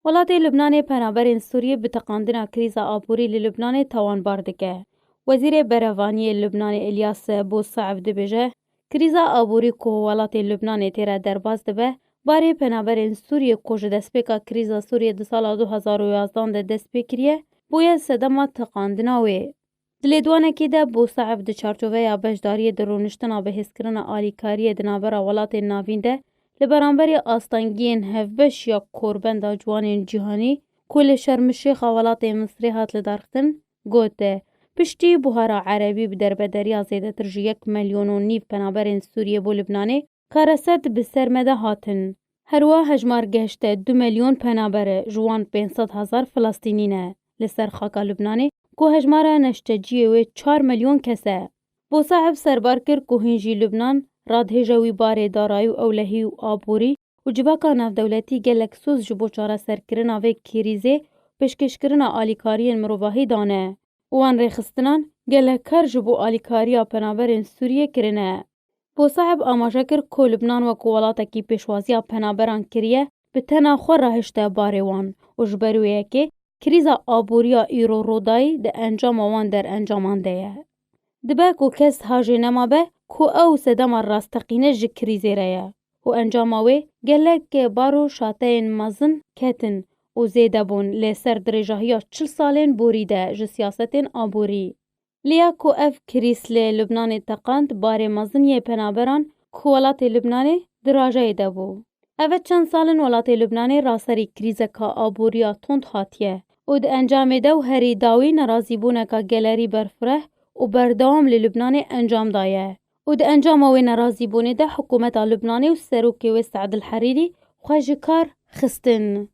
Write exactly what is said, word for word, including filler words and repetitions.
Welatê Lubnanê penaberên Sûriyê bi teqandina krîza aborî li Lubnanê tawanbar dike. Wezîrê Berevaniyê Lubnanê Elyas Bosaev dibêje, krîza aborî ku welatê Lubnanê tê re derbas dibe, barê penaberên Sûriyê ku ji destpêka krîza Sûriyê di sala du hezar û yazdan de dest pê kiriye, bûye sedema teqandina wê. Di lêdwanekê de Bosaev di çarçoveya beşdariyê di rûniştina bihêzkirina alîkariyê di navbera welatên navîn de li beramberî astengiyên hevbeş ya korbenda ciwanên cîhanî ku li Şermişêxa welatê Misrê hat lidarxistin, got, piştî buhara erebî bi derbederiya zêdetir ji yek milyon û nîv penaberên Sûriyê bo Lubnanê, karesed bi ser me de hatin. Herwiha hejmar gehişte du milyon penabere, ji wan pênc sed hezar Filistînî ne li ser xaka Lubnanê, ku hejmara neşteciyê wê çar milyon kes e. Bosaev serbar kir ku hîn jî Lubnan radhêja wî barê darayî û ewlehî û aborî û civaka navdewletî gelek soz ji bo çareserkirina vê krîzê pêşkêşkirina alîkariyên mirovahî dane û wan rêxistinan gelek kar ji bo alîkariya penaberên Sûriyê kirine. Bosaev amaje kir ku Lubnan wekî welatekî pêşwaziya penaberan kiriye, bi tena xwe rahişte barê wan û ji ber wê yekê krîza aboriya îro rûdayî di encama wan derencaman de ye. Dibe ku kes ha jê nemabe ku ew sedema rasteqîne ji krîzê re ye û encama wê gelek bar û şateyên mezin ketin û zêde bûn, lê ser dirêjahiya çil salên borî de ji siyasetên aborî. Lê ya ku ev krîz li Lubnanê teqand, barê mezin yê penaberan ku welatê Lubnanê di rajayê de bû. Ev e çend sal in welatê Lubnanê raserî krîzeka aboriya tund hatiye û di encamê de û herî dawî nerazîbûneka gelerî berfireh û berdewam li Lubnanê encam daye û di encama wê nerazîbûnê de hikûmeta Lubnanê û serokê wê Sead El Herîrî xwe ji kar xistin.